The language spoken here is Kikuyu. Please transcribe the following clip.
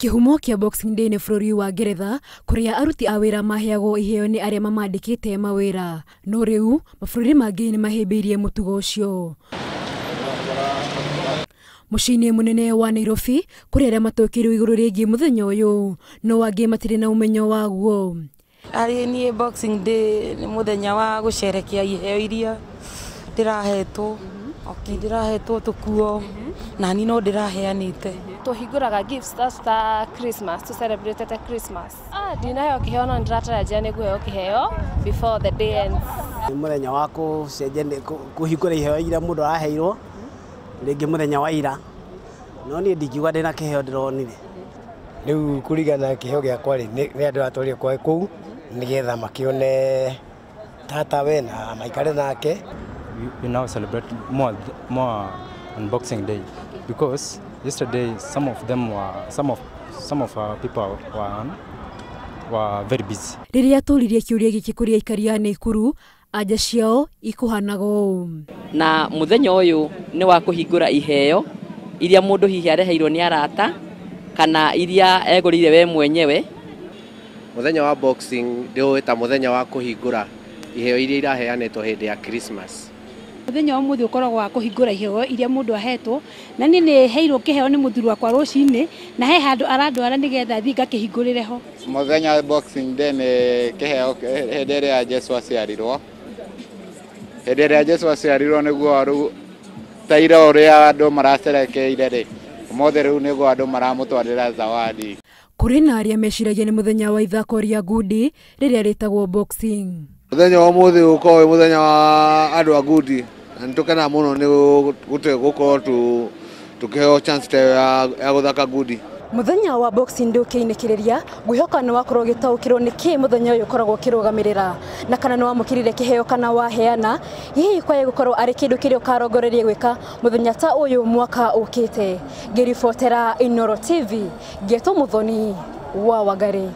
Kĩhumo kĩa Boxing Day nĩ bũrũri wa Ngeretha kũrĩa aruti a wĩra maheagwo iheo nĩ arĩa mamandĩkĩte mawĩra. No rĩu mabũrũri mangĩ nĩ mahĩmbĩirie mũtugo ũcio. Mũciĩ-inĩ mũnene wa Nairobi kũrĩ arĩa matũkĩirwo igũrũ rĩgiĩ mũthenya ũyũ, no angĩ matirĩ na ũmenyo waguo. Harĩ niĩ Boxing Day nĩ mũthenya wa gũcerekea iheo iria ndĩrahetwo. Okay, ndĩrahetwo tũkuo na niĩ no ndĩraheanĩte. Tũhingũraga gifts ta Christmas, to celebrate ta Christmas. Ndinaheo kĩheo no nĩndĩratarajia nĩ ngũheo kĩheo before the day ends. Nĩ mũthenya wa kũcenjania, kũhingũra iheo iria mũndũ araheirwo rĩngĩ mũthenya wa ira, no niĩ ndingiuga ndĩna kĩheo ndĩronire. Rĩu kũringana na kĩheo gĩakwa rĩ, nĩ andũ atwarire kwa kũu nĩgetha makĩone tata we na maikare nake. We now celebrate more on Boxing Day because yesterday some of them were some of our people were very busy. Rĩrĩa tũririe kĩũria gĩkĩ kũrĩ aikari a Naikuru, anja ciao ikuhanaga ũũ. Na mũthenya ũyũ nĩ wa kũhingũra iheo iria mũndũ hihi areheirwo nĩ arata kana iria egũrĩire we mwenyewe. Mũthenya wa Boxing ndĩũĩ ta mũthenya wa kũhingũra iheo iria iraheanĩtwo hĩndĩ ya Christmas. Mũthenya wa ũmũthĩ ũkoragwo wa kũhingũra iheo iria mũndũ ahetwo, na niĩ nĩ heirwo kĩheo nĩ mũthuri wakwa rũcinĩ, na he handũ arandwara nĩgetha thiĩ ngakĩhingũrĩre ho. Mũthenya wa Boxing Day nĩ kĩheo hĩndĩ ĩrĩa Jesũ aciarirwo. Hĩndĩ ĩrĩa Jesũ aciarirwo nĩguo rĩu ta ira ũrĩa andũ maracerekeire rĩ, ũmũthĩ rĩu nĩguo andũ maramũtwarĩra zawadi. Kũrĩ na arĩa meciragia nĩ mũthenya wa ithako rĩa ngundi rĩrĩa rĩtagwo boxing. Mũthenya wa ũmũthĩ ũkoragwo wĩ mũthenya wa andũ a ngundi, na nĩ tũkenaga mũno nĩ gũkorwo tũkĩheo chance ta ĩyo ya gũthaka ngundi. Mũthenya wa Boxing Day ũkĩinĩkĩrĩria, ngwĩhoka nĩ wakorwo ũgĩtaũkĩrwo nĩ kĩĩ mũthenya ũyũ ũkoragwo ũkĩrũgamĩrĩra, na kana nĩ wamũkĩrire kĩheo kana waheana, hihi kwaye gũkorwo arĩ kĩndũ kĩrĩa ũkarongoreria gwĩka mũthenya ta ũyũ mwaka ũkĩte. Ngĩribotera Inooro TV, ngetwo Muthoni wa Wangari.